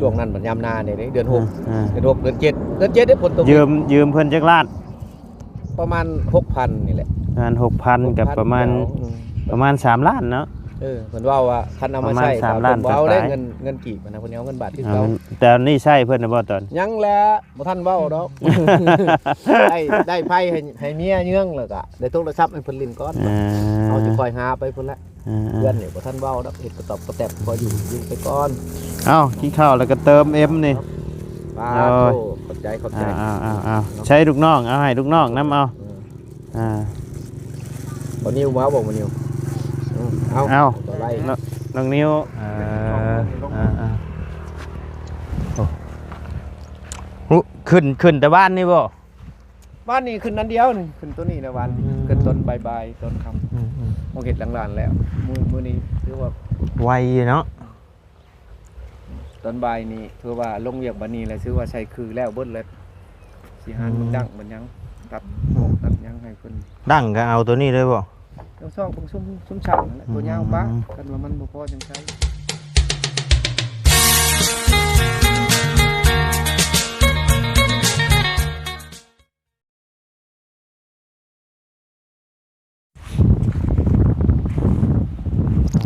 ຊ່ວງນັ້ນມັນຍາມນານີ້ເດ້ ເດືອນຫົກ ອ່າ ເດືອນຫົກ ເດືອນເຈັດ ເດືອນເຈັດເດ້ ຝົນຕົກ ຢືມ ຢືມເພິ່ນຈັກລ້ານ? ປະມານຫົກພັນນີ້ແຫຼະ ປະມານຫົກພັນ ກັບປະມານ ປະມານ ປະມານສາມລ້ານເນາະ. ເອີ ເພິ່ນເວົ້າວ່າຄັນເອົາມາໃຊ້ ປະມານສາມລ້ານ ເພິ່ນບໍ່ເອົາເດ້ ປາຍໆ ເງິນ ເງິນກີບນະ ເພິ່ນເອົາເງິນບາດຄືເກົ່າ. ອືມ ແຕ່ນີ້ໃຊ້ເພິ່ນນະບໍ່ຕອນ? ຍັງແຫຼະ ບໍ່ທັນເວົ້າດອກ ໄດ້ ໄດ້ໄພ້ໃຫ້ ໃຫ້ເມຍເຍືອງ ແລ້ວກະໄດ້ໂທລະສັບໃຫ້ເພິ່ນຫຼິ້ນກ່ອນ. ອ່າ ເຮົາຊິຄ່ອຍຫາໄປພຸ້ນແຫຼະ. ອ່າໆ ເຮືອນນີ້ບໍ່ທັນເວົ້າດອກ ເຮັດກະຕອບກະແຕບພໍຢູ່ ຢູ່ໄປກ່ອນ. ເອົ້າ ກິນເຂົ້າແລ້ວກະເຕີມເອັມນີ້. ປາໂທ ໂອ້ຍ ຂອບໃຈ ຂອບໃຈ. ເອົາໆໆໆ ໃຊ້ລູກນ້ອງ ເອົາໃຫ້ລູກນ້ອງນຳເອົາ. ເອີ ອ່າ ບໍ່ນິວມາບໍ່ ບໍ່ນິວ? ອືມ ເອົາ ເອົາ ໄປ ນ້ອງ ນ້ອງນິວ. ເອີ ອ່າໆ ໂອ້ ຫຶ ຂຶ້ນ ຂຶ້ນແຕ່ວານນີ້ບໍ່? ວານນີ້ຂຶ້ນອັນດຽວນີ້ ຂຶ້ນໂຕນີ້ແຫຼະວານນີ້. ອືມ ຂຶ້ນຕອນບ່າຍໆ ຕອນຄ່ຳ. ອືມໆ ມາເຮັດຫຼັງລານແລ້ວ ມື້ ມື້ນີ້ຖືວ່າໄວຢູ່ເນາະ. ຕອນບ່າຍນີ້ຖືວ່າລົງວຽກບັດນີ້ແຫຼະ ຖືວ່າໃສ່ຄືແລ້ວເບິດແລ້ວ. ຊິຫັນ ອືມ ມັນດັງມັນຫຍັງ ຕັດ ອືມ ຕັດຫຍັງໃຫ້ເພິ່ນ. ດັງກະເອົາໂຕນີ້ເລີຍບໍ່? ຕ້ອງຊອກເບິ່ງຊຸມ ຊຸມຊ່າງນັ້ນແຫຼະ ອືມ ຕົວຍາວປະ ຄັນວ່າມັນບໍ່ພໍຈັ່ງໃສ່.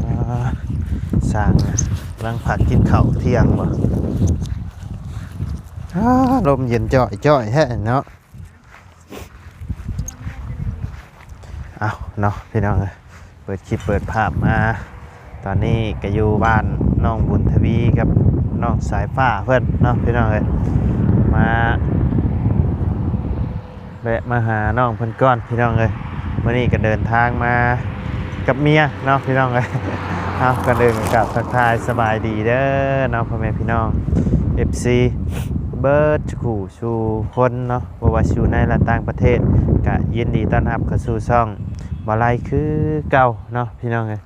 ອ່າ ຊ່າງກຳລັງພັກກິນເຂົ້າທ່ຽງບໍ່. ອ່າ ລົມເຢັນຈ້ອຍໆແທ້ເນາະ. ເອົາເນາະ ພີ່ນ້ອງເອີຍ ເປີດຄລິບເປີດພາບມາ ຕອນນີ້ກະຢູ່ບ້ານນ້ອງບຸນທະວີກັບນ້ອງສາຍຟ້າເພິ່ນເນາະ ພີ່ນ້ອງເອີຍ. ມາ ແວະມາຫານ້ອງເພິ່ນກ່ອນ ພີ່ນ້ອງເອີຍ. ມື້ນີ້ກະເດີນທາງມາກັບເມຍເນາະ ພີ່ນ້ອງເອີຍ. ເອົາ ກ່ອນອື່ນກະກາບທັກທາຍສະບາຍດີເດີເນາະ ພໍ່ແມ່ພີ່ນ້ອງ ເອັຟຊີ ເບິດສູ່ ສູ່ຄົນເນາະ ບໍ່ວ່າຊິຢູ່ໃນ ແລະ ຕ່າງປະເທດ ກະຍິນດີຕ້ອນຮັບເຂົ້າສູ່ຊ່ອງບ່າວໄລຄືເກົ່າເນາະ ພີ່ນ້ອງເອີຍ.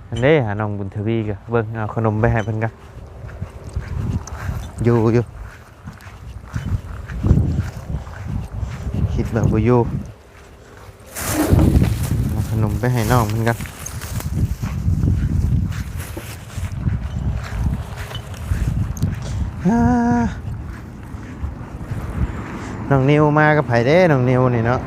ອັນເດ້ ຫານ້ອງບຸນທະວີກະເບິ່ງ ເອົາຂະໜົມໄປໃຫ້ເພິ່ນກະ ຢູ່ ຢູ່ ຄິດວ່າບໍ່ຢູ່. ເອົາຂະໜົມໄປໃຫ້ນ້ອງເພິ່ນກ່ອນ. ອ່າ ນ້ອງນິວມາກັບໃຜເດ້ ນ້ອງນິວນີ້ເນາະ?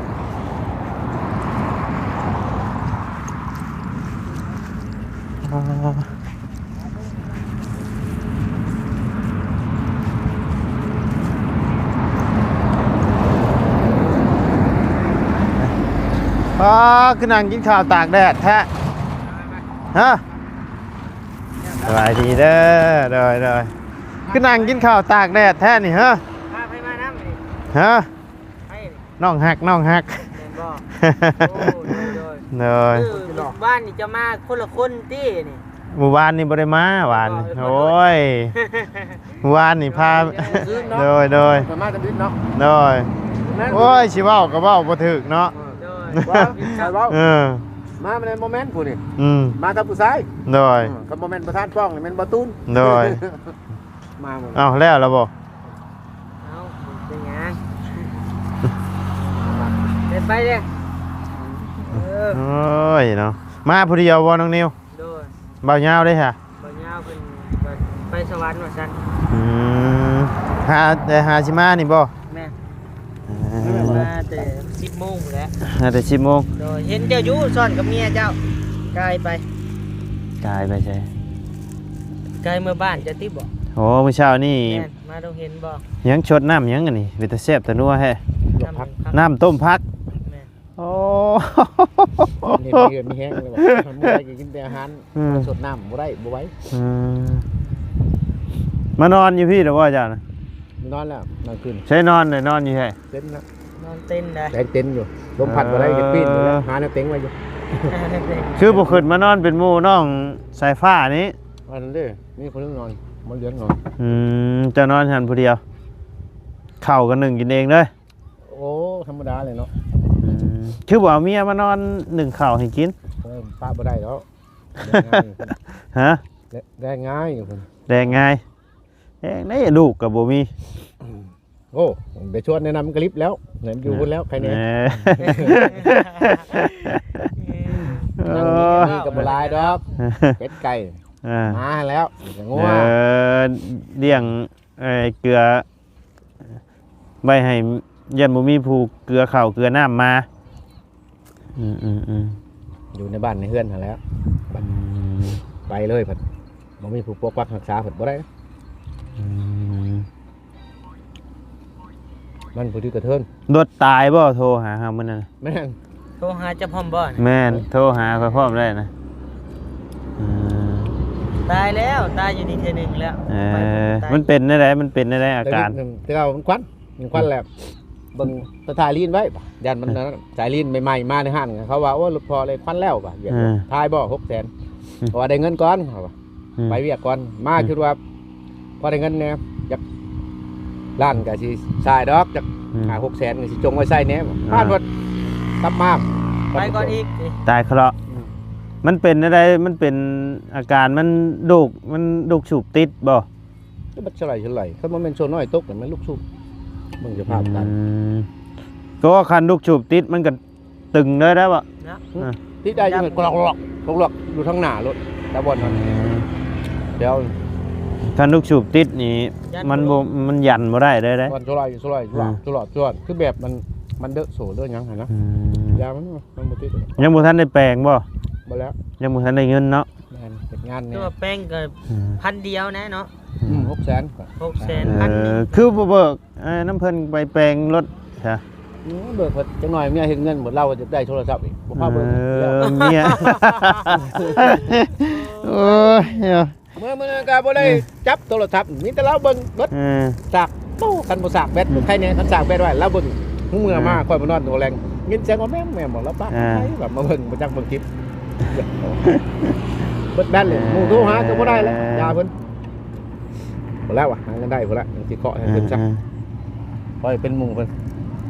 ປ້າ ຄືນັ່ງກິນເຂົ້າຕາກແດດແທ້ ຮະ? ສະບາຍດີເດີ ໂດຍ ໂດຍ. ຄືນັ່ງກິນເຂົ້າຕາກແດດແທ້ນີ້ ຮະ? ພາໃຜມານຳນີ້? ຮະ? ໃຜນີ້? ນ້ອງຮັກ ນ້ອງຮັກ ແມ່ນບໍ່? ໂອ້ ໂດຍ ໂດຍ ໂດຍ. ເອີ ມື້ວານນີ້ເຈົ້າມາຄົນລະຄົນຕິນີ້? ມື້ວານນີ້ບໍ່ໄດ້ມາ ວານນີ້ ໂອ້ຍ ມື້ວານນີ້ພາ ຄືນເນາະ ໂດຍ ໂດຍ ເພິ່ນມາແຕ່ດຶກເນາະ ໂດຍ. ໂອ້ຍ ຊິເວົ້າກະເວົ້າບໍ່ຖືກເນາະ ໂດຍ ເອີ ມາແມ່ນບໍ່ແມ່ນຜູ້ນີ້ ອືມ ມາກັບຜູ້ຊາຍ ໂດຍ. ອືມ ຄັນບໍ່ແມ່ນປະທານປ້ອງນີ້ແມ່ນບໍ່ຕູນ ໂດຍ. ມາໝົດ ເອົ້າ ແລ້ວລະບໍ່? ເອົ້າ ເປັນຫຍັງ ໄປ ໄປເດ້ ເອີ ໂອ້ຍເນາະ ມາຜູ້ດຽວບໍ່ນ້ອງນິວ? ໂດຍ. ບ່າວຍາວເດ້ຫະ? ບ່າວຍາວເພິ່ນໄປສະຫວັນວ່າຊັ້ນ. ອືມ ຫາ ໄດ້ຫາຊິມານີ້ບໍ່? ແມ່ນ ເອີ ມາແຕ່ສິບໂມງພຸ້ນແຫຼະ ມາແຕ່ສິບໂມງ ໂດຍ. ເຫັນເຈົ້າຢູ່ຊ້ອນກັບເມຍເຈົ້າ ກາຍໄປ ກາຍໄປໃສ? ກາຍເມືອບ້ານເຈົ້າຕິບໍ່? ໂອ້ ມື້ເຊົ້ານີ້ ແມ່ນ ມາດອງເຫັນບໍ່? ຫຍັງ ຊົດນ້ຳຫຍັງອັນນີ້ ເປັນຕາແຊບຕານົວແທ້ ນ້ຳຕົ້ມຜັກ ແມ່ນ. ໂອ້ ເຫັນເຫື່ອມີແຮງເລີຍວ່າ ມື້ໃດກະກິນແຕ່ອາຫານ ອືມ ຊົດນ້ຳບໍ່ໄດ້ ບໍ່ໄຫວ ອືມ. ມານອນຢູ່ພີ້ລະບໍ່ເຈົ້ານະ? ນອນແລ້ວ ນອນຄືນ ໃສນອນ ນອນຢູ່ໃສ? ເຕັນລະ ນອນເຕັນໄດ໋ ແຕງເຕັນຢູ່ ລົມພັດບໍ່ໄດ້ ເອີ ຢາກປີນຢູ່ແລ້ວ ຫາແນວເຕັງໄວ້ຢູ່. ຄືບໍ່ຂຶ້ນມານອນເປັນໝູ່ນ້ອງສາຍຟ້ານີ້? ອັນນັ້ນເດ້ ມີຄົນໜຶ່ງນອນ ໝໍເຫຼືອງນອນ. ອືມ ເຈົ້ານອນຫັ້ນຜູ້ດຽວ ເຂົ້າກະໜຶ້ງກິນເອງເດີ? ໂອ້ ທຳມະດາແຫຼະເນາະ. ອືມ ຄືບໍ່ເອົາເມຍມານອນໜຶ້ງເຂົ້າໃຫ້ກິນ? ເອີ ປະບໍ່ໄດ້ແລ້ວ ແລງງ່າຍ ຮະ? ແລງງ່າຍຢູ່ພຸ້ນ ແລງງ່າຍ ແລງໄດ້ ລູກກະບໍ່ມີ. ໂອ້ ໄປຊວນແນວນັ້ນມັນກະລິບແລ້ວ ແມ່ນຢູ່ພຸ້ນແລ້ວ ໃຄແນ່ ເອີ ນາງມີກະບໍ່ຫຼາຍດອກ ເປັດໄກ່ ອ່າ ມາແລ້ວ ງົວ ເອີ ລ້ຽງ ເອີ ເກືອໄວ້ໃຫ້ ຢ້ານບໍ່ມີຜູ້ເກືອເຂົ້າເກືອນ້ຳມາ. ອືມໆໆ ຢູ່ໃນບ້ານໃນເຮືອນຫັ້ນແຫຼະ ບັດ ອືມ ໄປເລີຍ ບັດບໍ່ມີຜູ້ປົກປັກຮັກສາ ບັດບໍ່ໄດ້. ອືມ ມັນຜູ້ຖືກກະເທີນ ລົດຕາຍບໍ່? ໂທຫາເຮົາມື້ນັ້ນ. ແມ່ນ ໂທຫາເຈົ້າພ້ອມບໍ່? ແມ່ນ ໂທຫາຂ້ອຍພ້ອມໄດ້ນະ. ອືມ ຕາຍແລ້ວ ຕາຍຢູ່ນີ້ເທື່ອໜຶ່ງແລ້ວ. ເອີ ມັນເປັນແນວໃດ? ມັນເປັນແນວໃດອາການ? ແຕ່ວ່າມັນຄວັນ ມັນຄວັນແລ້ວ ເບິ່ງສະຖ່າຍລີນໄວ້ ຢ້ານມັນ ສາຍລີນໃໝ່ໆມາໃນຮ້ານ ເຂົາວ່າ ໂອ້ຍ ລົດພໍເລີຍ ຄວັນແລ້ວວ່າ ເອີ ຖ່າຍບໍ່? ຫົກແສນ ອືມ ເພາະວ່າໄດ້ເງິນກ່ອນ ເຂົາວ່າ ອືມ ໄປວຽກກ່ອນ ມາ ອືມ ຄິດວ່າພໍໄດ້ເງິນແດ່ ຈັກລ້ານກໍຊິສາຍດອກ ຈັກ ອືມ ຫ້າຫົກແສນກໍຊິຈົ່ງໄວ້ໃຊ້ແດ່. ອ່າ ຜ່ານໝົດ ກັບມາ ໄປກ່ອນອີກ ຕາຍເຄາະ. ອືມ ມັນເປັນແນວໃດ? ມັນເປັນອາການມັນດູກ ມັນດູກສູບຕິດບໍ່? ມັນສະໄຫຼ ສະໄຫຼ ຄັນບໍ່ແມ່ນໂຊນ້ອຍຕົກ ມັນລູກສູບ ເບິ່ງສະພາບການ. ອືມ ກໍຄັນລູກສູບຕິດ ມັນກໍຕຶງເລີຍໄດ້ບໍ່? ນະ ອ່າ ຕິດໄດ້ຢູ່ ກະລັອກໆ ກະລັອກໆ ຢູ່ທາງໜ້າລົດ ແຕ່ບ່ອນນັ້ນ ອືມ ແລ້ວ ຄັນລູກສູບຕິດນີ້ ມັນບໍ່ ມັນຢັນບໍ່ໄດ້ເດ້ ມັນສະໄຫຼ ສະໄຫຼ ສະຫຼອດ ສະຫຼອດ ສະຫຼອດ ຄືແບບມັນ ມັນເດີະໂສເດີະຫຍັງຫັ້ນນະ. ອືມ ຢາມັນ ມັນບໍ່ຕິດ. ຍັງບໍ່ທັນໄດ້ແປງບໍ່? ບໍ່ແລ້ວ ຍັງບໍ່ທັນໄດ້ເງິນເນາະ. ແມ່ນ ເຮັດງານແດ່ ຄືວ່າແປງກໍ ອືມ ພັນດຽວແນ່ເນາະ. ອືມ ຫົກແສນ ຫົກແສນ ເອີ ພັນໜຶ່ງ ຄືບໍ່ເບີກ ເອີ ນຳເພິ່ນໄປແປງລົດຊະ. ອືມ ເບີກເພິ່ນຈັກໜ້ອຍ ເມຍເຮັດເງິນໝົດ ລາວກໍຢາກໄດ້ໂທລະສັບອີກ ບໍ່ພາເບີກ. ເອີ ເມຍ ໂອ້ຍ ເນາະ ເມື່ອ ມື້ນັ້ນກໍບໍ່ໄດ້ ເອີ ຈັບໂທລະສັບ ມີແຕ່ລາວເບິ່ງເບິດ. ເອີ ສາກ ໂອ້ ຄັນບໍ່ສາກແບັດ ອືມ ໃຄແນ່ ຄັນສາກແບັດໄວ້ ລາວເບິ່ງ ເມື່ອມາ ເອີ ຂ້ອຍມານອນຫົວແລງ ຍິນສຽງວ່າແມ່ມໆ ບໍ່ລະປາກ ອ່າ ໃຜແບບມາເບິ່ງ ບໍ່ຈັກເບິ່ງຄລິບ ເບິດແບັດເລີຍ. ເອີ ໝູ່ໂທຫາກໍບໍ່ໄດ້ແລ້ວ ຢ່າເພິ່ນ ບໍ່ແລ້ວຫວາ ຫາເງິນໄດ້ພຸ້ນລະ ຈັ່ງຊິເຄາະໃຫ້ເພິ່ນຊະ ເອີ ເອີ ຂ້ອຍເປັນໝູ່ເພິ່ນ.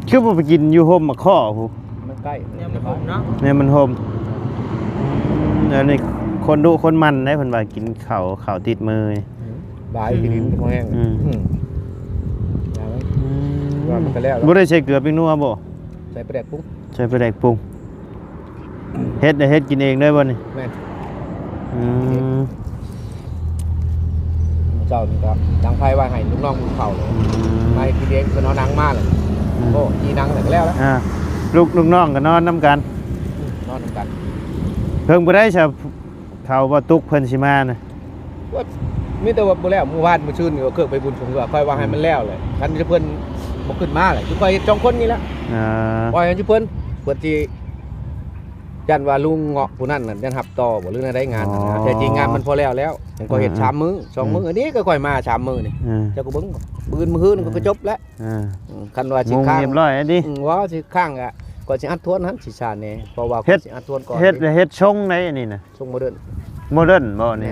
ຄືບໍ່ໄປກິນຢູ່ຮົ່ມໝາກຄໍ້ພຸ້ນ? ມັນໃກ້ ແນວມັນຮົ່ມເນາະ ແນວມັນຮົ່ມ. ອັນນີ້ຄົນດຸຄົນໝັ່ນໄດ໋ ເພິ່ນວ່າກິນເຂົ້າ ເຂົ້າຕິດມືນີ້ ອືມ ຫຼາຍ ອືມ ທີ່ດິນບໍ່ແຫ້ງ ອືມ ອືມ ອືມ ວ່າມັນກໍແລ້ວ ບໍ່ໄດ້ໃສ່ເກືອແປ້ງນົວບໍ່? ໃສ່ປາແດກປຸງ ໃສ່ປາແດກປຸງ. ເຮັດ ເຮັດກິນເອງເລີຍບໍ່ນີ້? ແມ່ນ ອືມ ເຊົ້ານີ້ກໍດັງໄຟໄວ້ໃຫ້ລູກນ້ອງหุງເຂົ້າເລີຍ ອືມ ມາເຮັດກິນເອງ ເພິ່ນເອົາໜັງມາແລ້ວ ອືມ ໂອ້ ຈີ່ໜັງແລ້ວກໍແລ້ວລະ ອ່າ ລູກ ລູກນ້ອງກໍນອນນຳກັນ ອືມ ນອນນຳກັນ. ເພິ່ງບໍ່ໄດ້ຊະ ເຂົາບໍ່ຕຸກເພິ່ນຊິມານະ ວ່າມີແຕ່ວ່າບໍ່ແລ້ວ ມື້ວານມື້ຊືນນີ້ກໍເຄີຍໄປບຸນສົງເຮືອ ຂ້ອຍວ່າໃຫ້ມັນແລ້ວແຫຼະ ຄັນເພິ່ນບໍ່ຂຶ້ນມາແຫຼະ ຄືຂ້ອຍເຮັດສອງຄົນນີ້ແຫຼະ ອ່າ ປ່ອຍໃຫ້ເພິ່ນ ເພິ່ນຊິ ຢ້ານວ່າລຸງເງາະຜູ້ນັ້ນນັ້ນ ຢ້ານຮັບຕໍ່ບໍ່ ຫຼືແນວໃດງານ ອໍ ແທ້ຈິງງານມັນພໍແລ້ວແລ້ວ ເຫັນຂ້ອຍເຮັດ ອືມ ສາມມື້ ສອງມື້ ອືມ ອັນນີ້ກໍຂ້ອຍມາສາມມື້ນີ້ ອືມ ເຈົ້າກໍເບິ່ງ ມື້ອື່ນມື້ຮືນກໍ ເອີ ກໍຈົບແລ້ວ ອ່າ ອືມ ຄັນວ່າຊິຄ້າງ ມຸງຮຽບຮ້ອຍແລ້ວຕິ ອືມ ວ່າຊິຄ້າງກະ ກໍຊິອັດທວນຫັ້ນຊິຊາແນ່ ເພາະວ່າເຮັດ ກໍຊິອັດທວນກ່ອນ ເຮັດ ເຮັດຊົງໃດອັນນີ້ນະ ຊົງໂມເດີນ ໂມເດີນບໍ່ນີ້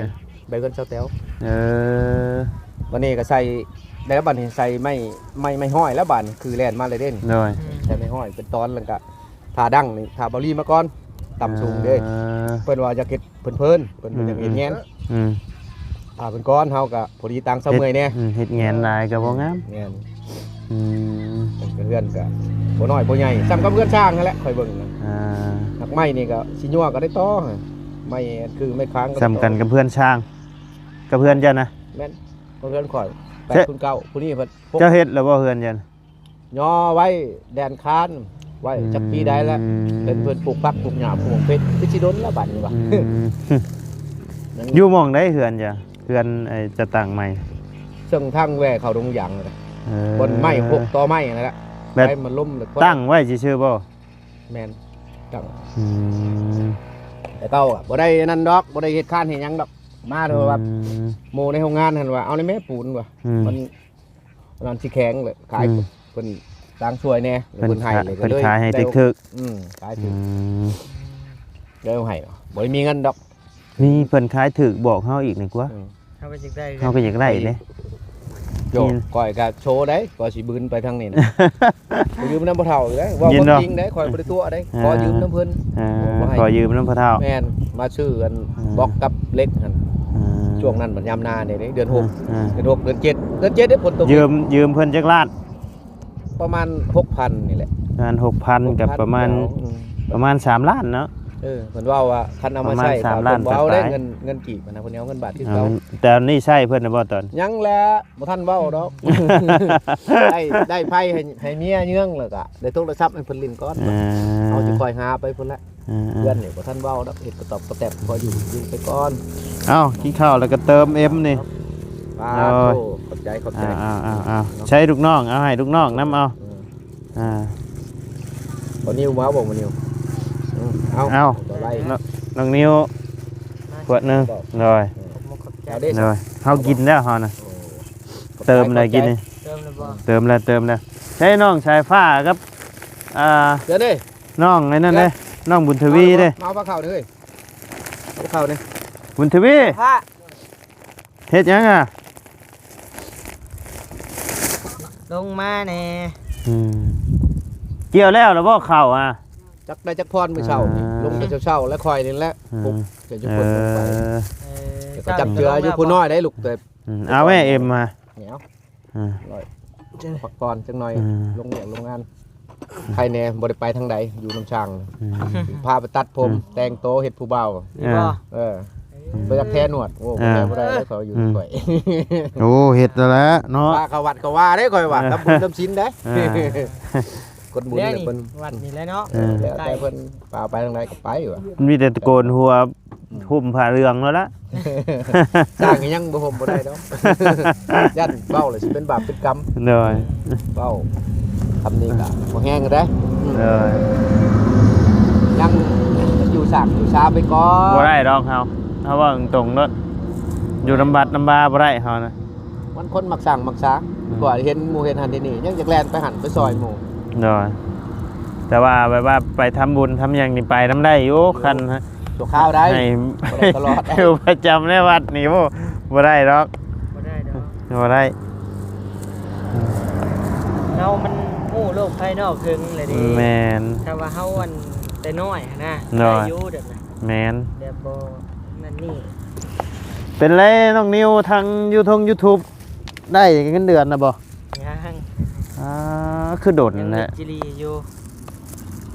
ແມ່ນ ໃບເຮືອນຊາວແຕວ ເອີ ບັດນີ້ກໍໃສ່ ແລ້ວບັດນີ້ໃສ່ໄມ້ ໄມ້ ໄມ້ຮ້ອຍແລ້ວ ບາດນີ້ຄືແລ່ນມາເລີຍເດ້ນີ້ ໂດຍ ອືມ ໃສ່ໄມ້ຮ້ອຍເປັນຕອນ ແລ້ວກໍ ຖ້າດັງນີ້ ຖ້າເບົາຫຼີມາກ່ອນ ຕ່ຳສູງເດ້ ອ່າ ເພິ່ນວ່າຢາກເຮັດເພີນໆ ເພິ່ນ ອືມ ເພິ່ນຢາກເຮັດແງນ ອືມ ຖ້າເພິ່ນກ່ອນ ເຮົາກໍພໍດີຕາງເສະເມື່ອຍແດ່ ອືມ ເຮັດແງນຫຼາຍກໍບໍ່ງາມ ແມ່ນ ອືມ ເຮືອນກໍບໍ່ນ້ອຍບໍ່ໃຫຍ່ ສ່ຳກັບເຮືອນຊ່າງຫັ້ນແຫຼະ ຂ້ອຍເບິ່ງນະ ອ່າ ດອກໄມ້ນີ້ກໍຊິຍົວກໍໄດ້ຕໍ່ ໄມ້ຄືໄມ້ຄ້າງກໍໄດ້ຕໍ່ ສ່ຳກັນກັບເຮືອນຊ່າງ ກັບເຮືອນເຈົ້ານະ ແມ່ນ ເຮືອນຂ້ອຍ ແປດຄູນເກົ້າ ຜູ້ນີ້ເພິ່ນ ເຈົ້າເຮັດແລ້ວບໍ່ເຮືອນເຈົ້ານະ? ຍໍໄວ້ແດນຄານ ໄວ້ ອືມ ຈັກປີໃດແລ້ວ ເຫັນເພິ່ນປູກຜັກປູກຫຍ້າປູກເຜັດ ຄືຊິດົນແລ້ວບາດນີ້ວ່າ ອືມ ຍັງ ຢູ່ໝ່ອງໃດເຮືອນເຈົ້າ? ເຮືອນໄອ້ຈະຕັ້ງໃໝ່ ເຊິ່ງທາງແວ່ເຂົ້າດົງຢາງ ເອີ ບ່ອນໄມ້ຫົກ ຕໍໄມ້ຫັ້ນແຫຼະ ແບບໄຟມັນລົມ ຕັ້ງໄວ້ຊື່ໆບໍ່? ແມ່ນ ຕັ້ງ ອືມ ແຕ່ເກົ່າອະ ບໍ່ໄດ້ອັນນັ້ນດອກ ບໍ່ໄດ້ເຮັດຄານເຮັດຫຍັງດອກ ມາແຕ່ວ່າ ອືມ ໝູ່ໃນໂຮງງານຫັ້ນວ່າ ເອົາແດ່ແມ່ປູນວ່າ ອືມ ມັນ ອັນນັ້ນຊິແຂງເລີຍ ຂາຍ ອືມ ເພິ່ນຕ່າງຊ່ວຍແດ່ ເພິ່ນຂາຍ ເພິ່ນຂາຍໃຫ້ຖືກໆ ອືມ ຂາຍຖືກ ອືມ ແລ້ວໃຫ້ ບໍ່ໄດ້ມີເງິນດອກ ມີເພິ່ນຂາຍຖືກບອກເຮົາອີກນີ້ກວ່າ ອືມ ເຮົາກໍຢາກໄດ້ ເຮົາກໍຢາກໄດ້ເດ້ ໂຍ ຂ້ອຍກໍໂຊໄດ໋ ຂ້ອຍຊິບືນໄປທາງນີ້ນະ ຂໍຢືມນຳພໍ່ເຖົ້າຢູ່ເດ້ ເວົ້າຄວາມຈິງເດ້ ຂ້ອຍບໍ່ໄດ້ຕົວະເດ້ ຂໍຢືມນຳເພິ່ນ ອ່າ ຂໍຢືມນຳພໍ່ເຖົ້າ ແມ່ນ ມາຊື້ອັນ ອ່າ ບລັອກກັບເຫຼັກຫັ້ນ ອ່າ ຊ່ວງນັ້ນມັນຍາມນາເດ້ ເດືອນຫົກ ອ່າ ເດືອນຫົກ ເດືອນເຈັດ ເດືອນເຈັດເດ້ ຝົນຕົກ ຢືມ ຢືມເພິ່ນຈັກລ້ານ? ປະມານຫົກພັນນີ້ແຫຼະ ປະມານຫົກພັນ ກໍປະມານ ອືມ ປະມານສາມລ້ານເນາະ ເອີ ເພິ່ນເວົ້າວ່າຄັນເອົາມາໃຊ້ ປະມານສາມລ້ານ ເພິ່ນບໍ່ເອົາໄດ້ ປາຍໆ ເງິນ ເງິນກີບນະ ເພິ່ນເອົາເງິນບາດຄືເກົ່າ. ອືມ ແຕ່ນີ້ໃຊ້ເພິ່ນນະບໍ່ຕອນ? ຍັງແຫຼະ ບໍ່ທັນເວົ້າດອກ. ໄດ້ ໄດ້ໄພ້ໃຫ້ ໃຫ້ເມຍເຍືອງ ແລ້ວກະໄດ້ໂທລະສັບໃຫ້ເພິ່ນຫຼິ້ນກ່ອນ. ເອີ ເຮົາຊິຄ່ອຍຫາໄປພຸ້ນແຫຼະ. ເອີໆ ເຮືອນນີ້ບໍ່ທັນເວົ້າດອກ ເຮັດກະຕອບກະແຕບ ພໍຢູ່ ຢູ່ໄປກ່ອນ. ເອົ້າ ກິນເຂົ້າແລ້ວກໍເຕີມເອັມນີ້. ປາດໂທ ໂອ້ຍ ຂອບໃຈ ຂອບໃຈ. ເອົາໆໆໆ ໃຊ້ລູກນ້ອງ ເອົາໃຫ້ລູກນ້ອງນຳເອົາ. ເອີ ອ່າ ບໍ່ນິວມາບໍ່ ບໍ່ນິວ. ອືມ ເອົາ ເອົາ ບໍ່ໄດ້ ນ້ອງ ນ້ອງນິວ ຂວດໜຶ່ງ. ໂດຍ ເອົາເດ້ ໂດຍ ເຮົາກິນແລ້ວເຮົານະ. ໂອ້ ເຕີມແລ້ວກິນນີ້ ເຕີມແລ້ວບໍ່? ເຕີມແລ້ວ ເຕີມແລ້ວ. ໃຊ້ນ້ອງສາຍຟ້າກັບ ອ່າ ເດີ ນ້ອງໄອ້ນັ້ນເດ້ ນ້ອງບຸນທະວີເດ້. ມາເອົາພາເຂົ້າເດ້ ເອີຍ ພາເຂົ້າເດ້ ບຸນທະວີ. ເຮັດຫຍັງອະ? ລົງມາແດ່. ອືມ ກ່ຽວແລ້ວລະບໍ່ເຂົ້າອະ? ຈັກໄດ້ຈັກພອນມື້ເຊົ້ານີ້ ອ່າ ລົງແຕ່ເຊົ້າໆ ແລ້ວຂ້ອຍນີ້ແຫຼະ ອ່າ ປຸກໃສ່ຈຸເພິ່ນລົງໄປ. ເອີ ເອີ ກໍຈັບເຈືອຢູ່ຜູ້ນ້ອຍໄດ້ລູກ. ອືມ ເອົາແມ່ເອັມມາ ເອົາ ອ່າ ພັກຜ່ອນຈັກໜ່ອຍ. ອ່າ ລົງວຽກລົງງານ ໃຄແດ່ ບໍ່ໄດ້ໄປທາງໃດ ຢູ່ນຳຊ່າງ. ອືມ ພາໄປຕັດຜົມ ອືມ ແຕ່ງໂຕເຮັດຜູ້ບ່າວ. ນີ້ບໍ່? ເອີ ບໍ່ຢາກແທໜວດ. ໂອ້ ແທບໍ່ໄດ້ເດ້ ເຂົາຢູ່ນຳຂ້ອຍ. ໂອ້ ເຮັດແລ້ວແຫຼະເນາະ ພາເຂົ້າວັດເຂົ້າວາເດ້ ຂ້ອຍວ່າ ເອີ ທຳບຸນທຳສິນເດ້. ເອີ ຄົນບຸນແຫຼະເພິ່ນ ວັດນີ້ແຫຼະເນາະ. ເອີ ແລ້ວແຕ່ເພິ່ນພາໄປທາງໃດກໍໄປວ່າ ມີແຕ່ໂກນຫົວ ຫຸ້ມຜ້າເຫຼືອງແລ້ວລະ ສ້າງກໍຍັງບໍ່ຫຸ້ມບໍ່ໄດ້ດອກ ຢ້ານເວົ້າແລ້ວຊິເປັນບາບເປັນກຳ. ໂດຍ ເວົ້າຄຳນີ້ກໍບໍ່ແຮງເດ້. ໂດຍ ຍັງຢູ່ສາກຢູ່ຊາໄປກ່ອນ. ບໍ່ໄດ້ດອກເຮົາ ເຮົາເວົ້າຕົງໆໂລດ ຢູ່ນຳວັດນຳວາບໍ່ໄດ້ເຮົານະ. ມັນຄົນມັກສ້າງມັກຊາ ອືມ ກວ່າເຫັນໝູ່ເຫັນຫັ້ນເຫັນນີ້ ຍັງຢາກແລ່ນໄປຫັ້ນໄປຊ່ອຍໝູ່. ໂດຍ ແຕ່ວ່າແບບວ່າໄປທຳບຸນທຳຫຍັງນີ້ໄປນຳໄດ້ຢູ່ ໂດຍ ຄັນຊົ່ວຄາວໄດ້ ໃຫ້ ບໍ່ໄດ້ຕະຫຼອດໄດ້ ຢູ່ປະຈຳໃນວັດນີ້ ໂອ້ ບໍ່ໄດ້ດອກ ບໍ່ໄດ້ດອກ ບໍ່ໄດ້. ເຮົາມັນຮູ້ໂລກພາຍນອກເຖິງແລ້ວເດ້. ແມ່ນ ຖ້າວ່າເຮົາອັນແຕ່ນ້ອຍຫັ້ນນະ ໂດຍ ໄດ້ຢູ່ແບບນັ້ນ. ແມ່ນ ແບບບໍ່ນັ້ນນີ້. ເປັນແລ້ວນ້ອງນິວ ທາງຢູທົງຢູທູບ ໄດ້ເງິນເດືອນນະບໍ່? ຍັງ ອ່າ ຄືດົນແທ້ ຍັງເຮັດຈີລີຢູ່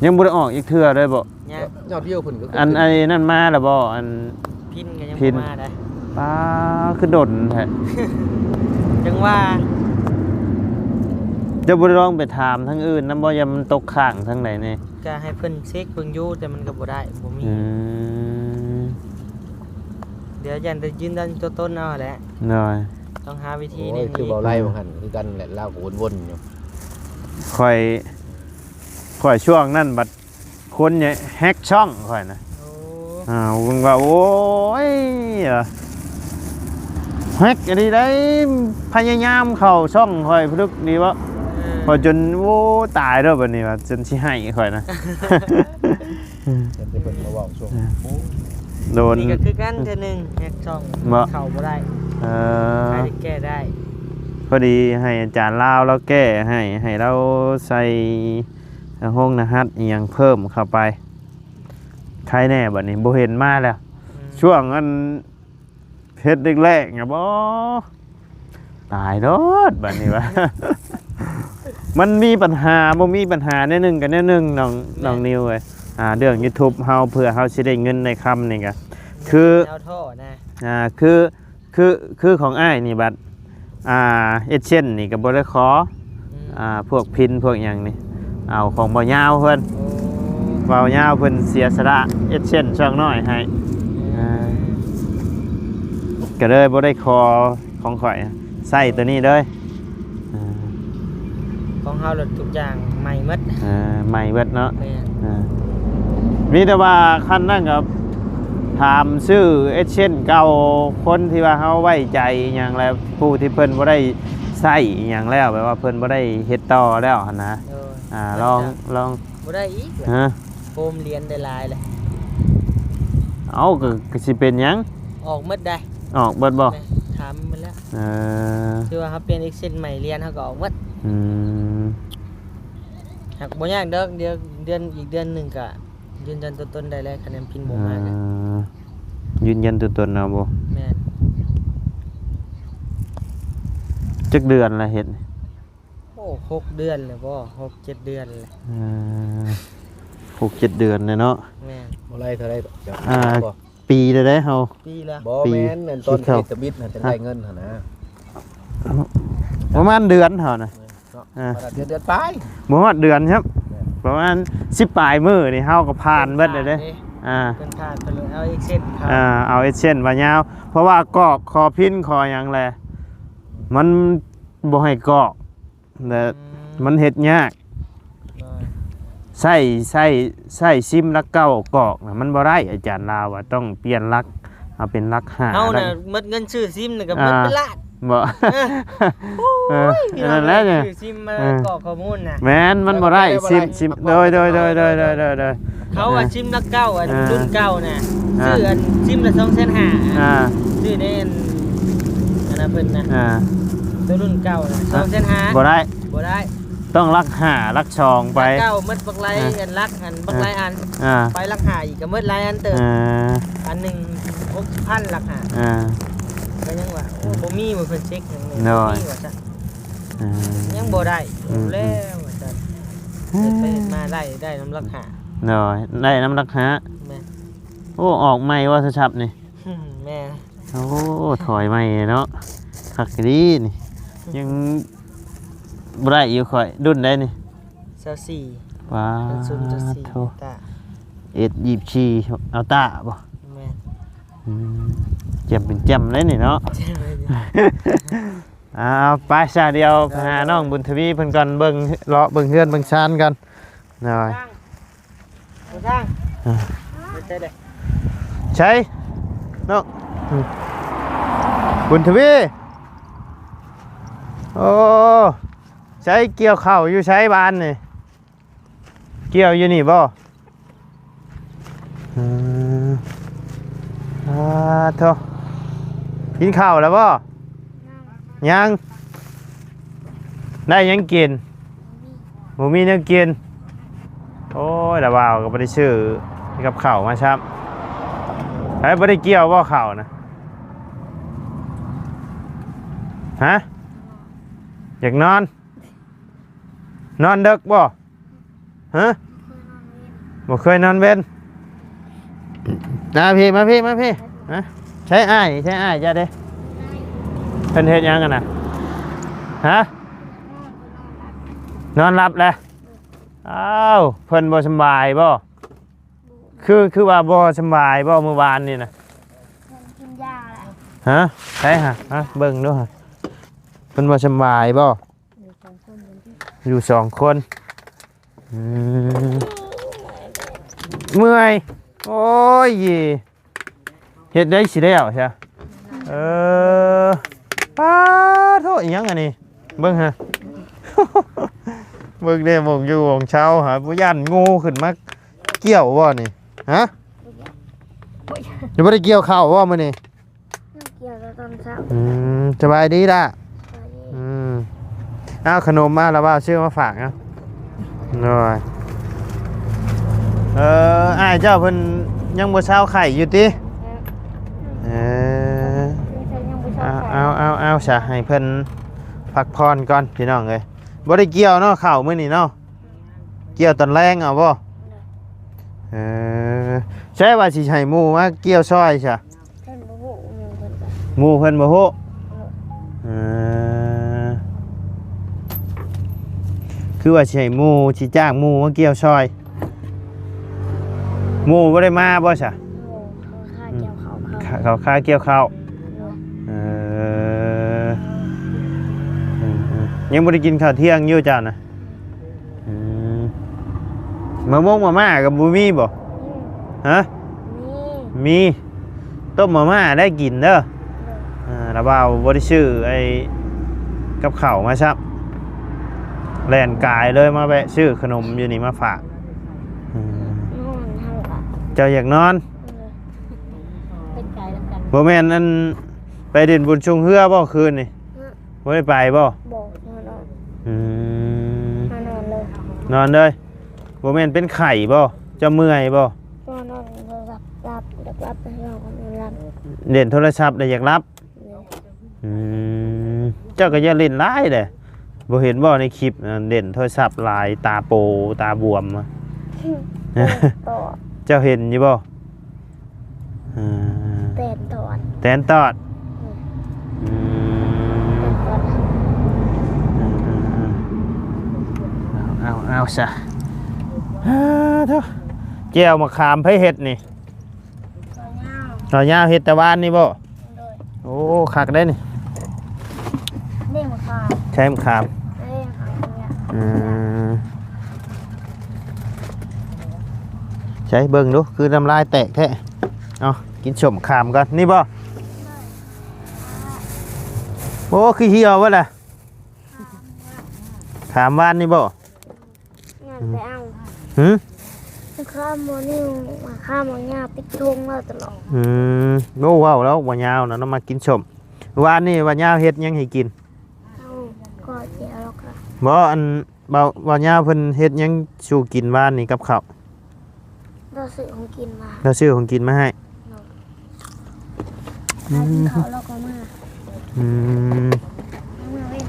ຍັງບໍ່ໄດ້ອອກອີກເທື່ອເລີຍບໍ່? ຍັງ ຍອດວິວເພິ່ນກໍ ອັນ ອັນນັ້ນມາແລ້ວບໍ່? ອັນພິນກໍຍັງ ພິນ ບໍ່ມາໄດ໋. ປ້າ ຄືດົນແທ້ ຈັ່ງວ່າ ເຈົ້າບໍ່ໄດ້ລອງໄປຖາມທາງອື່ນນຳບໍ່? ຢ່າມັນຕົກຄ້າງທາງໃດແດ່? ກໍໃຫ້ເພິ່ນເຊັກເບິ່ງຢູ່ ແຕ່ມັນກໍບໍ່ໄດ້ ບໍ່ມີ. ອືມ ດຽວຢ້ານໄດ້ຢືນຢັນຕົວຕົນເອົາແຫຼະ. ໂດຍ ຕ້ອງຫາວິທີໜຶ່ງ. ໂອ້ຍ ຄືເວົ້າໄລ່ວ່າຫັ້ນຄືກັນແຫຼະ ລາວກໍວົນໆຢູ່. ຂ້ອຍ ຂ້ອຍຊ່ວງນັ້ນບັດຄົນແຮັກຊ່ອງຂ້ອຍນະ. ໂອ້ ອ່າ ເບິ່ງວ່າ ໂອ້ຍ ແຮັກອັນນີ້ໄດ້ ພະຍາຍາມເຂົ້າຊ່ອງຂ້ອຍພຸ້ນນີ້ບໍ່? ເອີ ຂ້ອຍຈົນ ໂອ້ ຕາຍເດີ້ບັດນີ້ວ່າ ຈົນຊິໃຫ້ຂ້ອຍນະ. ເຫັນແຕ່ເພິ່ນມາເວົ້າຊ່ວງ ອ່າ ໂອ້ ໂດນ ນີ້ກໍຄືກັນເທື່ອໜຶ່ງ ແຮັກຊ່ອງ ບໍ່ ເຂົ້າບໍ່ໄດ້. ເອີ ໃຜແກ້ໄດ້ ພໍດີໃຫ້ອາຈານລາວລາວແກ້ໃຫ້ ໃຫ້ລາວໃສ່ໂຮງລະຫັດອີ່ຫຍັງເພີ່ມເຂົ້າໄປ ໃຄແດ່ບັດນີ້ ບໍ່ເຫັນມາແລ້ວ. ອືມ ຊ່ວງອັນ ເຮັດແລກໆ ນະບໍ່ ຕາຍໂລດບັດນີ້ວ່າ. ມັນມີປັນຫາ ບໍ່ມີປັນຫາແນວໜຶ່ງກັບແນວໜຶ່ງ ນ້ອງ ແມ່ນ ນ້ອງນິວເອີຍ. ອ່າ ເລື່ອງຢູທູບເຮົາ ເພື່ອເຮົາຊິໄດ້ເງິນໄດ້ຄຳນີ້ກະ ຄື ແນວທໍ່ນະ ອ່າ ຄື ຄື ຄືຂອງອ້າຍນີ້ບັດ ອ່າ ເອັດເຊັນນີ້ກໍບໍ່ໄດ້ຂໍ ອືມ ອ່າ ພວກພິນພວກຫຍັງນີ້ ເອົາຂອງບ່າວຍາວເພິ່ນ. ໂອ້ ບ່າວຍາວເພິ່ນເສຍສະຫຼະເອັດເຊັນຊ່ອງນ້ອຍໃຫ້. ອືມ ອ່າ ກໍເລີຍບໍ່ໄດ້ຂໍຂອງຂ້ອຍ ໃຊ້ໂຕນີ້ເລີຍ. ອ່າ ຂອງເຮົາລະທຸກຢ່າງໃໝ່ໝົດ. ເອີ ໃໝ່ເບິດເນາະ. ແມ່ນ ເອີ ມີແຕ່ວ່າຄັນນັ້ນກໍຖາມຊື້ເອັດເຊັນເກົ່າ ຄົນທີ່ວ່າເຮົາໄວ້ໃຈອີ່ຫຍັງ ແລະ ຜູ້ທີ່ເພິ່ນບໍ່ໄດ້ໃຊ້ອີ່ຫຍັງແລ້ວ ແບບວ່າເພິ່ນບໍ່ໄດ້ເຮັດຕໍ່ແລ້ວຫັ້ນນະ. ໂດຍ ອ່າ ລອງ ລອງ ບໍ່ໄດ້ອີກ. ຮະ? ໂຮມຫຼຽນໄດ້ຫຼາຍແຫຼະ. ເອົ້າ ກໍ ກໍຊິເປັນຫຍັງ? ອອກໝົດໄດ໋. ອອກເບິດບໍ່? ແມ່ນ ຖາມໝົດແລ້ວ. ເອີ ຄືວ່າເຮົາປ່ຽນເອັກເຊັນໃໝ່ ຫຼຽນເຮົາກໍອອກໝົດ. ອືມ ຫາກບໍ່ຍາກດອກ ດຽວເດືອນ ອີກເດືອນໜຶ່ງກໍຢືນຢັນຕົວຕົນໄດ້ແລ້ວ ຄະແນນພິນບໍ່ມາ. ອ່າ ຢືນຢັນຕົວຕົນເອົາບໍ່? ແມ່ນ. ຈັກເດືອນລະເຮັດ? ໂອ້ ຫົກເດືອນແລ້ວບໍ່? ຫົກເຈັດເດືອນແລ້ວ. ອ່າ ຫົກເຈັດເດືອນແລ້ວເນາະ. ແມ່ນ. ບໍ່ໄລ່ເທົ່າໃດດອກ ເຈົ້າ ອ່າ ບໍ່ ປີແລ້ວເດ້ເຮົາ. ປີລະ ບໍ່ ປີ ແມ່ນ ແມ່ນຕອນເຮັດທຳອິດຫັ້ນ ຈັ່ງໄດ້ເງິນຫັ້ນນະ. ປະມານເດືອນເຮົານະ. ແມ່ນເນາະ. ອ່າ ປະມານເດືອນ ເດືອນປາຍ ບໍ່ຮອດເດືອນຄັບ. ແມ່ນ. ປະມານສິບປາຍມື້ນີ້ເຮົາກໍຜ່ານເບິດແລ້ວເດ້. ຜ່ານເດ້. ອ່າ ເພິ່ນຜ່ານ ເພິ່ນເອົາເອັກເຊັນເຂົ້າ. ອ່າ ເອົາເອັກເຊັນວ່າຍາວ ເພາະວ່າກອກຂໍພິນຂໍຫຍັງແຫຼະ ມັນບໍ່ໃຫ້ກອກ ແລະ ອືມ ມັນເຮັດຍາກ. ໂດຍ. ໃຊ້ ໃຊ້ ໃຊ້ຊິມຫຼັກເກົ້າກອກນະ ມັນບໍ່ໄດ້. ອາຈານລາວວ່າຕ້ອງປ່ຽນຫຼັກ ເອົາເປັນຫຼັກຫ້າ. ເຮົານະ ຫຼັກ ໝົດເງິນຊື້ຊິມນີ້ກໍໝົດ ອ່າ ເປັນລ້ານ. ບໍ່ ເອີ ເອີ ໂອ້ຍ ນັ້ນແຫຼະ ຊື້ຊິມມາ ເອີ ກອກຂໍ້ມູນນະ. ແມ່ນ ມັນບໍ່ໄດ້ ມັນບໍ່ໄດ້ ຊິມ ຊິມ ໂດຍ ໂດຍ ເຂົາວ່າຊິມຫຼັກເກົ້າ ອັນ ອ່າ ລຸ້ນເກົ່ານະ ອ່າ ຊື້ອັນຊິມລະສອງແສນຫ້າ. ອ່າ ຊື້ໃນອັນ ອັນນັ້ນເພິ່ນນະ. ອ່າ ໂຕລຸ້ນເກົ່ານະ ອ່າ ສອງແສນຫ້າ ບໍ່ໄດ້ ບໍ່ໄດ້. ຕ້ອງຫຼັກຫ້າ ຫຼັກສອງໄປ. ເກົ່າໝົດບັກໄລ ອ່າ ອັນຫຼັກຫັ້ນບັກ ອ່າ ຫຼາຍອັນ. ອ່າ ໄປຫຼັກຫ້າອີກກໍໝົດຫຼາຍອັນເຕີບ. ອ່າ ອັນໜຶ່ງຫົກສິບພັນ ຫຼັກຫ້າ. ອ່າ ກໍຍັງວ່າ ໂອ້ ບໍ່ມີວ່າເພິ່ນເຊັກຫຍັງນີ້. ໂດຍ. ບໍ່ມີວ່າຊັ້ນ. ອ່າ ຍັງບໍ່ໄດ້. ອືມ ແລ້ວວ່າຊັ້ນ. ເຮັດໄປເຮັດມາໄດ້ ໄດ້ນຳຫຼັກຫ້າ. ໂດຍ ໄດ້ນຳຫຼັກຫ້າ. ແມ່ນ. ໂອ້ ອອກໃໝ່ວ່າໂທລະສັບນີ້? ແມ່ນ. ໂອ້ ຖອຍໃໝ່ເນາະ ຄັກອີ່ຫຼີນີ້. ຍັງບໍ່ໄດ້ຢູ່ຂ້ອຍ. ລຸ້ນໃດນີ້? ຊາວສີ່. ວ້າ ເປັນຊຸມຊາວສີ່ ໂທ້ ອັນຕາ ເອັສ ຊາວສີ່ ອັນຕາບໍ່? ແມ່ນ. ອືມ ແຈ່ມເປັນແຈ່ມເລີຍນີ້ເນາະ. ແຈ່ມເລີຍ. ເອົາ ໄປຊະ ດຽວໄປຫານ້ອງບຸນທະວີເພິ່ນກ່ອນ ເບິ່ງ ເລາະເບິ່ງເຮືອນເບິ່ງຊານກ່ອນ. ໂດຍ. ທາງ ທາງ ອ່າ ໄປໃສເດ້? ໃສນ້ອງ? ອືມ ບຸນທະວີ. ໂອ້ ໃສ ກ່ຽວເຂົ້າຢູ່ໃສບ້ານນີ້? ກ່ຽວຢູ່ນີ້ບໍ່? ເອີ ອາ ໂທ້ ກິນເຂົ້າແລ້ວບໍ່? ຍັງ ໄດ້ຫຍັງກິນ? ບໍ່ມີແນວກິນ. ໂອ້ຍ ລະບ່າວກໍບໍ່ໄດ້ຊື້ກັບເຂົ້າມາຊ້ຳ. ໃຜບໍ່ໄດ້ກ່ຽວບໍ່ເຂົ້ານະ? ຮະ? ຢາກນອນ? ນອນເດິກບໍ່? ຮະ? ບໍ່ເຄີຍນອນເວັນ. ມາພີ້ ມາພີ້ ມາພີ້. ຮະ? ໃຊ້ອ້າຍ ໃຊ້ອ້າຍເຈົ້າເດ້. ເພິ່ນເຮັດຫຍັງຫັ້ນນະ? ຮະ? ນອນຫຼັບແລ້ວ. ອ້າວ ເພິ່ນບໍ່ສຳບາຍບໍ່? ຄື ຄືວ່າບໍ່ສຳບາຍບໍ່ມື້ວານນີ້ນະ? ເພິ່ນກິນຢາແລ້ວ. ຮະ? ໃສຫະ? ມາເບິ່ງດູຫະ. ເພິ່ນບໍ່ສຳບາຍບໍ່? ຢູ່ສອງຄົນ. ອືມ ເມື່ອຍ. ໂອ້ຍ ເຮັດໄດ້ຊິແລ້ວຊະ. ເອີ ປາໂທ ອີຫຍັງອັນນີ້? ເບິ່ງຫະ ເບິ່ງແດ່ ໝ່ອງຢູ່ໝ່ອງເຊົາຫາ ບໍ່ຢ້ານງູຂຶ້ນມາກ່ຽວບໍ່ນີ້? ຮະ? ບໍ່ຢ້ານ. ບໍ່ໄດ້ກ່ຽວເຂົ້າບໍ່ມື້ນີ້? ກ່ຽວແຕ່ຕອນເຊົ້າ. ອືມ ສະບາຍດີລະ. ສະບາຍດີ. ອືມ ເອົາຂະໜົມມາລະ ບ່າວຊື້ມາຝາກເນາະ. ໂດຍ. ເອີ ອ້າຍເຈົ້າເພິ່ນຍັງບໍ່ເຊົາໄຂ້ຢູ່ຕິ? ເອີ ເອີ ຍັງບໍ່ເຊົາໄຂ້. ເອົາ ເອົາ ເອົາ ເອົາຊະ ໃຫ້ເພິ່ນພັກຜ່ອນກ່ອນພີ່ນ້ອງເອີຍ. ບໍ່ໄດ້ກ່ຽວເນາະ ເຂົ້າມື້ນີ້ເນາະ. ກ່ຽວຕອນແລງເອົາບໍ່? ເອີ ໃຊ່ວ່າຊິໃຫ້ໝູ່ມາກ່ຽວຊ່ອຍຊະ? ເພິ່ນບໍ່ຮູ້ ໝູ່ເພິ່ນກໍ ໝູ່ເພິ່ນບໍ່ຮູ້. ເອີ ເອີ ຄືວ່າຊິໃຫ້ໝູ່ ຊິຈ້າງໝູ່ມາກ່ຽວຊ່ອຍ. ໝູ່ບໍ່ໄດ້ມາບໍ່ຊະ? ໝູ່ເຂົາຄາກ່ຽວເຂົ້າ. ເຂົາ ເຂົາຄາກ່ຽວເຂົ້າ. ເອີ ເອີ ຍັງບໍ່ໄດ້ກິນເຂົ້າທ່ຽງຢູ່ເຈົ້ານະ? ອືມ ມາມ່ວງມາມ່າກໍບໍ່ມີບໍ່? ອືມ ຮະ? ມີ ມີ ຕົ້ມມາມ່າໄດ້ກິນເດີ. ໂດຍ. ອ່າ ລະບ່າວບໍ່ໄດ້ຊື້ໄອ້ກັບເຂົ້າມາຊ້ຳ ແລ່ນກາຍເລີຍມາແວະຊື້ຂະໜົມຢູ່ນີ້ມາຝາກ. ອືມ ເຈົ້າຢາກນອນ? ໂດຍ. ບໍ່ແມ່ນອັນ ໄປຫຼິ້ນບຸນຊ່ວງເຮືອບໍ່ຄືນນີ້? ຮະ? ບໍ່ໄດ້ໄປບໍ່? ບໍ່ ມານອນ. ອືມ ມານອນເລີຍ ນອນເລີຍ. ບໍ່ແມ່ນເປັນໄຂ້ບໍ່? ເຈົ້າເມື່ອຍບໍ່? ມານອນ ຫຼັບ ຫຼັບ ຫຼັບ ເຫຼັ້ນໂທລະສັບແລ້ວຢາກຫຼັບ. ໂດຍ. ອືມ ເຈົ້າກໍຢ່າເຫຼັ້ນຫຼາຍເດ້. ບໍ່ເຫັນບໍ່ໃນຄລິບ ເຫຼັ້ນໂທລະສັບຫຼາຍ ຕາໂປ ຕາບວມ. ແຕນຕອດ ເຈົ້າເຫັນຢູ່ບໍ່? ເອີ ແຕນຕອດ ແຕນຕອດ. ອືມ ອືມ ແຕນຕອດ. ເອີໆໆ ເອົາໆ ເອົາຊະ. ອ້າໂທ້ ແຈ່ວໝາກຂາມໃຜເຮັດນີ້? ບ່າວຍາວ ບ່າວຍາວເຮັດແຕ່ວານນີ້ບໍ່? ໂດຍ. ໂອ້ ຄັກເດ້ນີ້. ນີ້ໝາກຂາມ ໃຊ້ໝາກຂາມ. ເອີ ໝາກຂາມເນຍ. ອືມ ໃຊ້ເບິ່ງດູ ຄືນ້ຳລາຍແຕກແທ້. ເອົາ ກິນສົ້ມໝາກຂາມກ່ອນ. ນີ້ບໍ່? ໂອ້ ຄືຫ່ຽວເບິດລະ. ຂາມຫວານນີ້ບໍ່? ງານໄປເອົາ. ຫື? ຂ້າມບໍ່ນີ້ ມາຂ້າມບໍ່ຍາວ ຕິດທົ່ງເວົ້າຕະຫຼອດ. ອືມ ໂອ້ ເວົ້າແລ້ວບໍ່ຍາວນະ ເນາະ ມາກິນສົ້ມ. ວານນີ້ວ່າຍາວເຮັດຫຍັງໃຫ້ກິນ? ເອົາກໍແຈ່ວແລ້ວກໍ ບໍ່ ອັນ ເວົ້າ ວ່າຍາວເພິ່ນເຮັດຫຍັງສູ່ກິນວານນີ້ກັບເຂົ້າ? ລາວຊື້ຂອງກິນມາ ລາວຊື້ຂອງກິນມາໃຫ້. ໂດຍ. ອືມ ລາວກິນເຂົ້າລາວກໍມາ. ອືມ ເມື່ອເວັນ.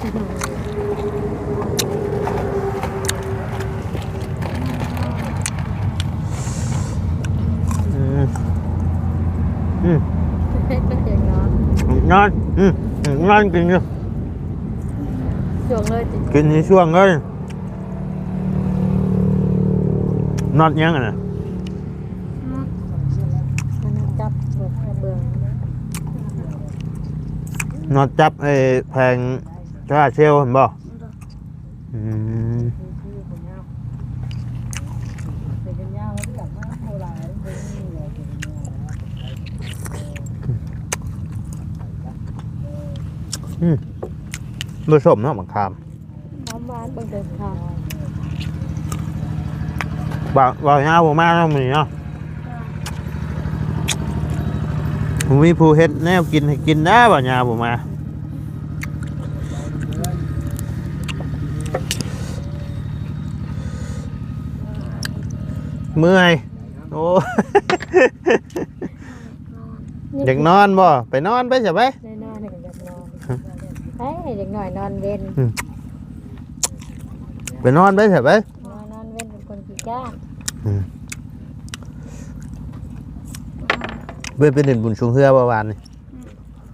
ອືມ ອືມ ຢາກນອນ ນອນ ອືມ ນອນກິນຢູ່ ຊ່ວງເລີຍ ກິນໃນຊ່ວງເລີຍ. ນັອດຫຍັງຫັ້ນນະ? ນັອດ ອັນນັ້ນຈັບເບິ່ງ ນັອດຈັບໄອ້ແຜງໂຊລາເຊວຫັ້ນບໍ່? ອືມ ອືມ ບໍ່ສົ້ມເນາະ ບັກຂາມ. ຫອມຫວານ ເບິ່ງເດີ ບ່າວ ບ່າວຍາວບໍ່ມາເນາະມື້ນີ້ເນາະ. ບໍ່ມີຜູ້ເຮັດແນວກິນໃຫ້ກິນນະ ບ່າວຍາວບໍ່ມາ. ເມື່ອຍ. ໂອ້ ຢາກນອນບໍ່? ໄປນອນໄປຊະໄປ. ໄດ້ນອນກໍຢາກນອນ. ໄປ ເດັກນ້ອຍນອນເວັນ. ອືມ ໄປນອນໄປຊະໄປ. ນອນ ນອນເວັນເປັນຄົນຂີ້ຄ້ານ. ອືມ ເພິ່ນໄປຫຼິ້ນບຸນຊ່ວງເຮືອບໍ່ວານນີ້? ອືມ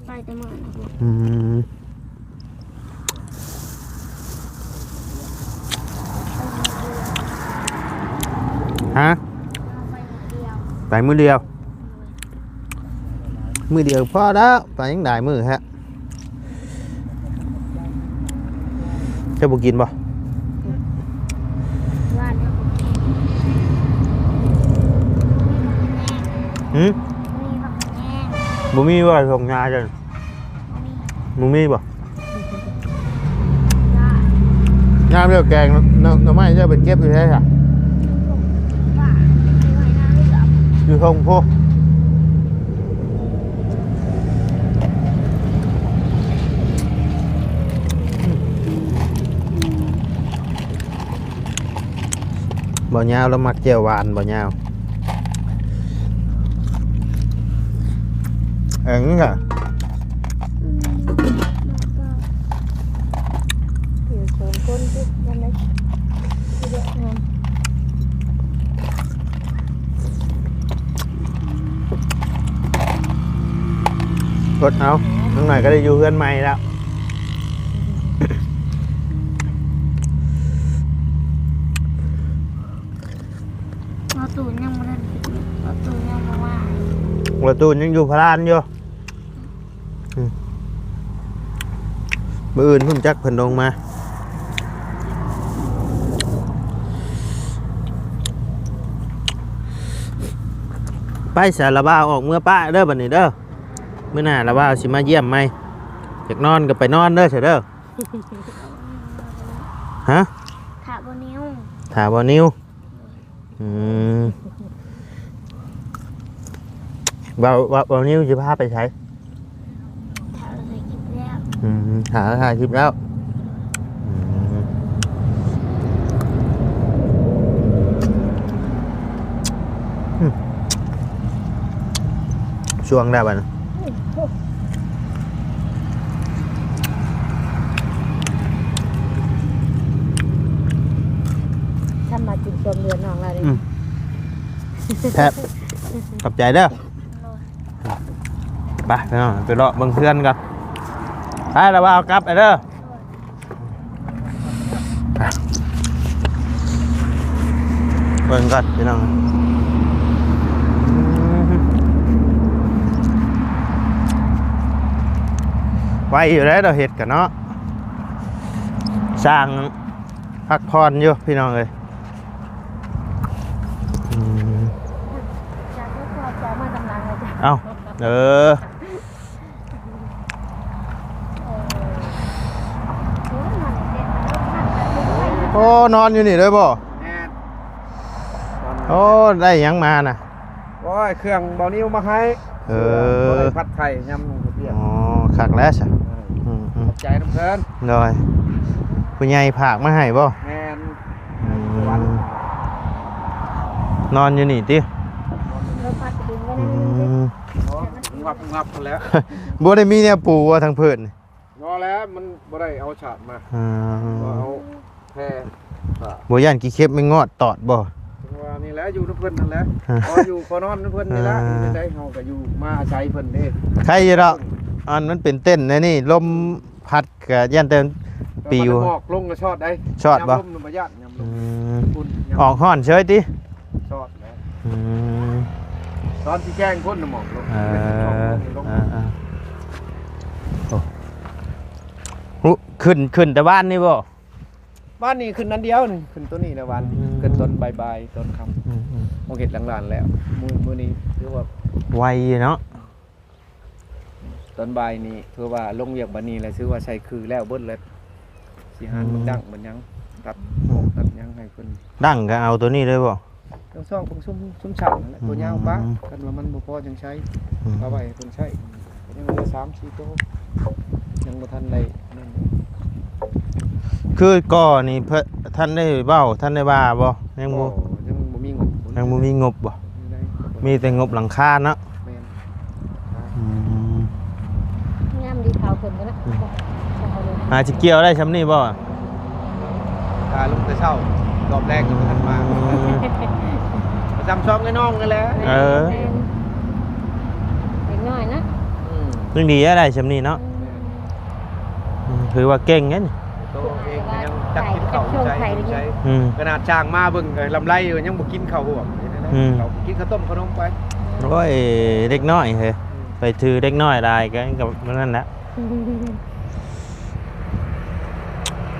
ໄປແຕ່ມື້ນັ້ນ. ອືມ ຮະ? ໄປມື້ດຽວ ໄປມື້ດຽວ. ມື້ດຽວພໍແລ້ວ ໄປຫຍັງຫຼາຍມື້ແທ້. ເຈົ້າບໍ່ກິນບໍ່? ຫວານ ຫື? ບໍ່ມີບໍ່? ທົ່ງນາເຈົ້າ ບໍ່ມີບໍ່? ຍາມເຈົ້າແກງໜໍ່ ໜໍ່ໄມ້ເຈົ້າໄປເກັບຢູ່ໃສຊະ? ຢູ່ທົ່ງພຸ້ນ. ບ່າວຍາວລາວມັກແຈ່ວຫວານ ບ່າວຍາວ. ເອີ ນີ້ກະ ອືມ ຢູ່ສອງຄົນຕິດກັນເລີຍ ອົດເອົາ ຈັກໜ້ອຍກໍໄດ້ຢູ່ເຮືອນໃໝ່ແລ້ວ. ບໍ່ຕູນຍັງບໍ່ທັນ ບໍ່ຕູນຍັງບໍ່ມາ ບໍ່ຕູນຍັງຢູ່ພະລານຢູ່. ອືມ ມື້ອື່ນພຸ້ນຈັກເພິ່ນລົງມາ. ໄປຊະ ລະບ່າວອອກເມືອປ້າເດີ ບັດນີ້ເດີ. ມື້ໜ້າລະບ່າວຊິມາຢ້ຽມໃໝ່. ຢາກນອນກໍໄປນອນເດີຊະເດີ. ຮະ? ຖ້າບ່າວນິວ ຖ້າບ່າວນິວ. ອືມ ບ່າວ ບ່າວ ບ່າວນິວຊິພາໄປໃສ? ຖ້າເຮົາຖ່າຍຄລິບແລ້ວ. ອືມ ຖ້າເຮົາຖ່າຍຄລິບແລ້ວ. ອືມ ອືມ ຊ່ວງໄດ້ບັດນີ້. ອືມ ໂອ້ ຄັນມາກິນແກ ວມເດືອນນ້ອງລະນີ້ ອືມ ແຊບ ຂອບໃຈເດີ. ໄປພີ່ນ້ອງ ໄປເລາະເບິ່ງເຮືອນກ່ອນ. ໄປລະບ່າວ ກັບໄປເດີ. ເບິ່ງກ່ອນພີ່ນ້ອງ ໄວຢູ່ເດ້ ດອກເຫັດກະເນາະ ຊ່າງພັກຜ່ອນຢູ່ພີ່ນ້ອງເອີຍ. ອືມ ຈາກເຮັດຄອບຈາກມາຕຳຫຼັງເລີຍຈ້ະ. ເອົ້າ ເອີ ໂອ້ ນອນຢູ່ນີ້ເລີຍບໍ່? ແມ່ນ. ໂອ້ ໄດ້ຫຍັງມານະ? ໂອ້ຍ ເຄື່ອງເບົານິວມາໃຫ້. ເອີ ບໍ່ໄດ້ພັດໄຂ່ຍາມໜຸ່ງເປີກ. ອໍ ຄັກແລ້ວຊະ. ເອີ ອືມໆ ຂອບໃຈນຳເພິ່ນ. ໂດຍ ຜູ້ໃຫຍ່ຝາກມາໃຫ້ບໍ່? ແມ່ນ. ອືມ ນອນຢູ່ນີ້ຕິ? ອືມ ງັບໆ ພຸ້ນແຫຼະ. ບໍ່ໄດ້ມີແນວປູບໍ່ທາງພື້ນນີ້? ບໍ່ແລ້ວ ມັນບໍ່ໄດ້ເອົາສາດມາ. ອືມ ບໍ່ເອົາແພ. ບໍ່ຢ້ານຂີ້ເຂັບແມງງອດຕອດບໍ່? ຈັ່ງວ່ານີ້ແຫຼະ ຢູ່ນຳເພິ່ນນັ້ນແຫຼະ. ພໍຢູ່ພໍນອນນຳເພິ່ນນີ້ລະ. ເອີ ເຮັດຈັ່ງໃດ ເຮົາກໍຢູ່ມາອາໄສເພິ່ນເດ້. ໄຄຢູ່ດອກ ອັນມັນເປັນເຕັນແນວນີ້ ລົມພັດ ກະຢ້ານແຕ່ປິວ. ແຕ່ວ່າໝອກລົງກະຊອດໄດ໋. ຊອດບໍ່? ຍາມລົມນະບໍ່ຢ້ານ ຍາມລົມ. ອືມ ອອກຮ້ອນເສີຍຕິ? ຊອດແລ້ວ. ອືມ ຕອນຊິແຈ້ງພຸ້ນນະໝອກລົງ. ເອີ ເອີໆ ໂອ້ ຫື ຂຶ້ນ ຂຶ້ນແຕ່ວານນີ້ບໍ່? ວານນີ້ຂຶ້ນອັນດຽວນີ້ ຂຶ້ນໂຕນີ້ນະວານ. ອືມ ຂຶ້ນຕອນບ່າຍໆ ຕອນຄ່ຳ. ອືມໆ ມາເຮັດຫຼັງລານແລ້ວ. ມື້ ມື້ນີ້ຖືວ່າໄວເນາະ. ຕອນບ່າຍນີ້ຖືວ່າລົງວຽກບາດນີ້ແລ້ວ ຖືວ່າໃສ່ຄືແລ້ວເບິດແລ້ວ ຊິຫານ ອືມ ເບິ່ງດັ້ງເບິ່ງຫຍັງ ຕັດ ອືມ ຕັດຫຍັງໃຫ້ເພິ່ນ. ດັ້ງກໍເອົາໂຕນີ້ເລີຍບໍ່? ຕ້ອງຊອກເບິ່ງຊຸມ ຊຸມຊ່າງນັ້ນແຫຼະ. ອືມ ໂຕຍາວປະ ຄັນວ່າມັນບໍ່ພໍຈັ່ງໃຊ້. ອືມ ເອົາໄວ້ໃຫ້ເພິ່ນໃຊ້ ກໍຍັງເຫຼືອສາມສີ່ໂຕ ຍັງບໍ່ທັນໄດ້ນັ້ນ. ຄືກໍ່ນີ້ເພິ່ນທັນໄດ້ເວົ້າ ທັນໄດ້ວ່າບໍ່? ຍັງບໍ່ ບໍ່ ຍັງບໍ່ມີງົບ. ຍັງບໍ່ມີງົບບໍ່? ມີແຕ່ງົບຫຼັງຄາເນາະ. ແມ່ນ. ອືມ ງາມດີເຂົາເພິ່ນກໍນະ. ອືມ ຫາຊິກ່ຽວໄດ້ຊ່ຳນີ້ບໍ່? ກາລົງແຕ່ເຊົ້າ ຮອບແລກຍັງບໍ່ທັນມາ. ອືມ ປະຈຳຊ່ອງໄອ້ນ້ອງນັ້ນແຫຼະ. ເອີ ແມ່ນ ເດັກນ້ອຍນະ. ອືມ ຍັງດີໄດ້ຊ່ຳນີ້ເນາະ. ແມ່ນ. ອືມ ຖືວ່າເກັ່ງເດ້ນີ້. ໂຕເອງກໍຍັງຈັກກິນເຂົ້າຢູ່ໃສ ຢູ່ໃສ. ອືມ ຂະໜາດຊ່າງມາເບິ່ງກໍລຳໄລຢູ່ ຍັງບໍ່ກິນເຂົ້າຮ່ວມ. ອືມ ເຂົາກິນເຂົ້າຕົ້ມເຂົ້າໜົມໄປ. ໂອ້ຍ ເດັກນ້ອຍເຮີ້ຍ. ອືມ ໄປຖືເດັກນ້ອຍຫຼາຍກໍ ກໍນັ້ນແຫຼະ.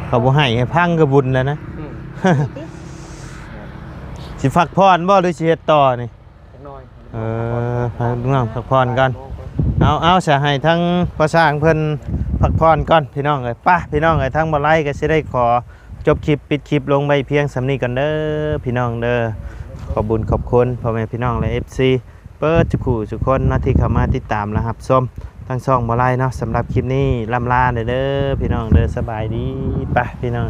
ເຂົາບໍ່ໃຫ້ ໃຫ້ພັງກໍບຸນແລ້ວນະ. ອືມ ຊິພັກຜ່ອນບໍ່ ຫຼືຊິເຮັດຕໍ່ນີ້? ຈັກໜ້ອຍ. ເອີ ໃຫ້ລູກນ້ອງພັກຜ່ອນກ່ອນ. ເອົາ ເອົາ ສະ ໃຫ້ທາງພໍ່ຊ່າງເພິ່ນພັກຜ່ອນກ່ອນພີ່ນ້ອງເອີຍ. ໄປພີ່ນ້ອງເອີຍ ທາງບໍ່ໄລກໍຊິໄດ້ຂໍຈົບຄລິບ ປິດຄລິບລົງໄວ້ພຽງສ່ຳນີ້ກ່ອນເດີພີ່ນ້ອງເດີ. ຂອບບຸນຂອບຄຸນພໍ່ແມ່ພີ່ນ້ອງ ແລະ ເອັຟຊີ ເບິດທຸກຜູ້ທຸກຄົນເນາະ ທີ່ເຂົ້າມາຕິດຕາມ ແລະ ຮັບຊົມທາງຊ່ອງບໍ່ໄລເນາະ. ສຳລັບຄລິບນີ້ລ່ຳລາເດີພີ່ນ້ອງເດີ. ສະບາຍດີ. ໄປພີ່ນ້ອງ.